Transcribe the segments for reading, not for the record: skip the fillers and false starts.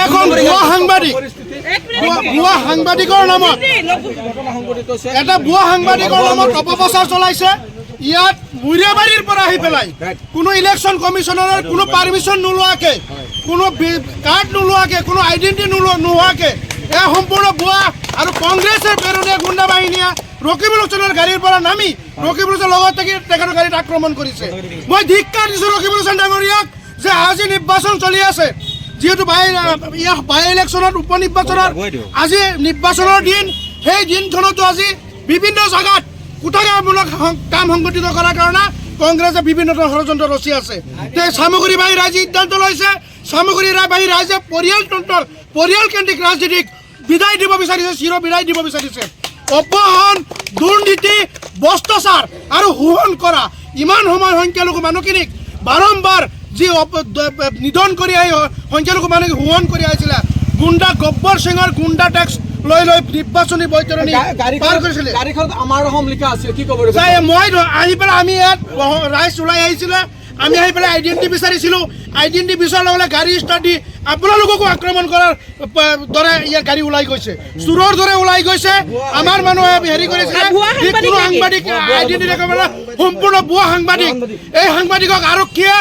এখন ভুৱা সাংবাদিক, ভুৱা সাংবাদিকৰ নামত, এটা ভুৱা সাংবাদিকৰ নামত অপপ্ৰচাৰ চলাইছে। ইয়াত মৈৰাবাৰীৰ পৰা আহি পেলাই কোনো ইলেকশ্যন কমিশ্যনাৰৰ কোনো পাৰ্মিশ্যন নোলোৱাকে, কোনো কাৰ্ড নোলোৱাকে, কোনো আইডেণ্টিটি নোহোৱাকে, এয়া সম্পূৰ্ণ ভুৱা। আৰু কংগ্ৰেছৰ পেৰণীয়া গুণ্ডা বাহিনীয়ে ৰকিবুল হুছেইনৰ গাড়ীৰ পৰা নামি ৰকিবুল হুছেইনৰ লগত থাকি তেখেতৰ গাড়ীত আক্ৰমণ কৰিছে। মই ধিক্কাৰ দিছোঁ ৰকিবুল হুছেইন ডাঙৰীয়াক যে আজি নিৰ্বাচন চলি আছে, যিহেতু বাই ইলেকশ্যনত, উপ নিৰ্বাচনত আজি নিৰ্বাচনৰ দিন, সেই দিনখনতো আজি বিভিন্ন জেগাত কুটাঘাতমূলক কাম সংগঠিত কৰাৰ কাৰণে কংগ্ৰেছে বিভিন্ন ধৰণৰ ষড়যন্ত্ৰ ৰচি আছে। তে চামগুৰিবাসী ৰাইজে সিদ্ধান্ত লৈছে। চামগুৰিবাসী ৰাইজে পৰিয়ালতন্ত্ৰৰ, পৰিয়ালকেন্দ্ৰিক ৰাজনীতিক বিদায় দিব বিচাৰিছে, চিৰ বিদায় দিব বিচাৰিছে। অপহৰণ, দুৰ্নীতি, ভ্ৰষ্টাচাৰ আৰু শোষণ কৰা ইমান সময় সংখ্যালঘু মানুহখিনিক বাৰম্বাৰ যি নিধন কৰি আহি সংখ্যালঘু মানুহক শোষণ কৰি আহিছিলে, গুণ্ডা গব্বৰ সিঙৰ গুণ্ডা টেক্স লৈ লৈ নিৰ্বাচনী বৈতৰণী পাৰ কৰিছিলে। গাড়ীখনত আমাৰ অসম লিখা আছিল, কি ক'ব? চাই, মই আহি পেলাই, আমি ইয়াত ৰাইজ ওলাই আহিছিলে, আমি আহি পেলাই আইডেণ্টিটি বিচাৰিছিলোঁ। আইডেণ্টিটি বিচৰাৰ লগে লগে গাড়ী ষ্টাৰ্ট দি আপোনালোককো আক্ৰমণ কৰাৰ দৰে ইয়াৰ গাড়ী ওলাই গৈছে, চোৰৰ দৰে ওলাই গৈছে। আমাৰ মানুহে হেৰি কৰিছিলে। ভুৱা সি কোনো সাংবাদিক? সাংবাদিক আইডেণ্টিটি দেখাব নোৱাৰে, সম্পূৰ্ণ ভুৱা সাংবাদিক। এই সাংবাদিকক আৰক্ষীয়ে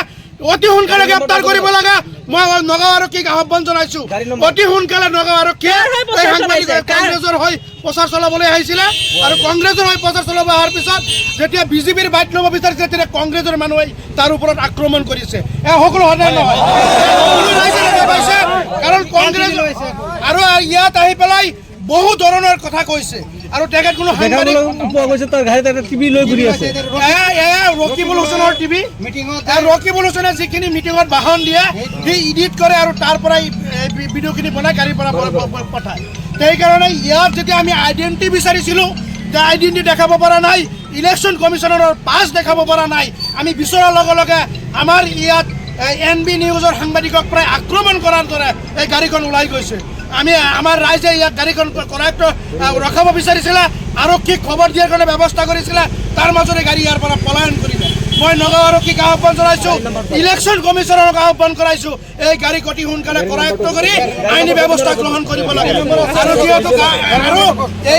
অতি সোনকালে গ্ৰেপ্তাৰ কৰিব লাগে। মই নগাঁও আৰক্ষীক আহ্বান জনাইছো, অতি সোনকালে নগাঁও আৰক্ষীয়ে কাৰ হৈ এই প্ৰচাৰ সাংবাদিক চলাইছে? কংগ্ৰেছৰ হৈ প্ৰচাৰ চলাবলৈ আহিছিলে আৰু কংগ্ৰেছৰ হৈ প্ৰচাৰ চলাব অহাৰ পিছত যেতিয়া বিজেপিৰ বাইট ল'ব বিচাৰিছে, তেতিয়া কংগ্ৰেছৰ মানুহে তাৰ ওপৰত আক্ৰমণ কৰিছে। এয়া সকলো সদায় নহয়, সকলো ৰাইজে দেখা পাইছে। কাৰণ কংগ্ৰেছ আৰু ইয়াত আহি পেলাই বহু ধৰণৰ কথা কৈছে আৰু তেখেত কোনো সাংবাদিক পোৱা গৈছে তাৰ গাড়ীত এটা টিভি লৈ ঘূৰি আছে। এয়া ৰকিবুল হুছেইনৰ টিভি। এয়া ৰকিবুল হুছেইনে যিখিনি মিটিঙত ভাষণ দিয়ে, সি ইডিট কৰে আৰু তাৰ পৰাই এই ভিডিঅ'খিনি বনাই গাড়ীৰ পৰা পঠায়। সেইকাৰণে ইয়াত যেতিয়া আমি আইডেণ্টিটি বিচাৰিছিলোঁ, যে আইডেণ্টিটি দেখাব পৰা নাই, ইলেকশ্যন কমিশ্যনাৰৰ পাছ দেখাব পৰা নাই, আমি বিচৰাৰ লগে লগে আমাৰ ইয়াত এন বি নিউজৰ সাংবাদিকক প্ৰায় আক্ৰমণ কৰাৰ দৰে এই গাড়ীখন ওলাই গৈছে। আমি আমাৰ ৰাইজে ইয়াত গাড়ীখন কৰায়ত্ব ৰখাব বিচাৰিছিলে, আৰক্ষীক খবৰ দিয়াৰ কাৰণে ব্যৱস্থা কৰিছিলে, তাৰ মাজতে গাড়ী ইয়াৰ পৰা পলায়ন কৰিলে। মই নগাঁও আৰক্ষীক আহ্বান জনাইছোঁ, ইলেকশ্যন কমিশ্যনাৰক আহ্বান কৰাইছোঁ, এই গাড়ীক অতি সোনকালে কৰায়ত্ব কৰি আইনী ব্যৱস্থা গ্ৰহণ কৰিব লাগে। আৰু যিহেতু আৰু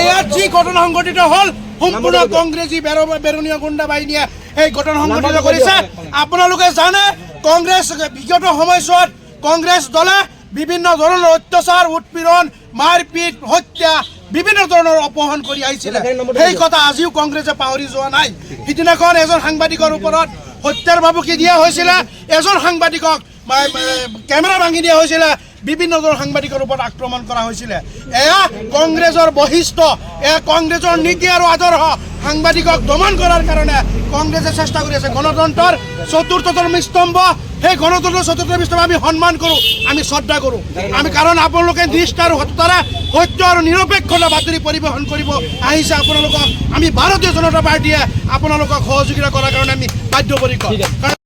ইয়াত যি ঘটনা সংঘটিত হ'ল, সম্পূৰ্ণ কংগ্ৰেছী বেৰণীয় গুণ্ডা বাহিনীয়ে এই ঘটনা সংঘটিত কৰিছে। আপোনালোকে জানে, কংগ্ৰেছ বিগত সময়ছোৱাত কংগ্ৰেছ দলে বিভিন্ন ধৰণৰ অত্যাচাৰ, উৎপীড়ন, মাৰপিট, হত্যা, বিভিন্ন ধৰণৰ অপহৰণ কৰি আহিছিলে। সেই কথা আজিও কংগ্ৰেছে পাহৰি যোৱা নাই। সিদিনাখন এজন সাংবাদিকৰ ওপৰত হত্যাৰ ভাবুকি দিয়া হৈছিলে, এজন সাংবাদিকক কেমেৰা ভাঙি দিয়া হৈছিলে, বিভিন্ন ধৰণৰ সাংবাদিকৰ ওপৰত আক্ৰমণ কৰা হৈছিলে। এয়া কংগ্ৰেছৰ বৈশিষ্ট্য, এয়া কংগ্ৰেছৰ নীতি আৰু আদৰ্শ। সাংবাদিকক দমন কৰাৰ কাৰণে কংগ্ৰেছে চেষ্টা কৰি আছে। গণতন্ত্ৰৰ চতুৰ্থতম স্তম্ভ, সেই গণতন্ত্ৰৰ চতুৰ্থ স্তম্ভ আমি সন্মান কৰোঁ, আমি শ্ৰদ্ধা কৰোঁ আমি। কাৰণ আপোনালোকে নিষ্ঠা আৰু সততাৰে সত্য আৰু নিৰপেক্ষতা বাতৰি পৰিৱেশন কৰিব আহিছে। আপোনালোকক আমি ভাৰতীয় জনতা পাৰ্টীয়ে আপোনালোকক সহযোগিতা কৰাৰ কাৰণে আমি বাধ্যপৰিকৰ। কাৰণ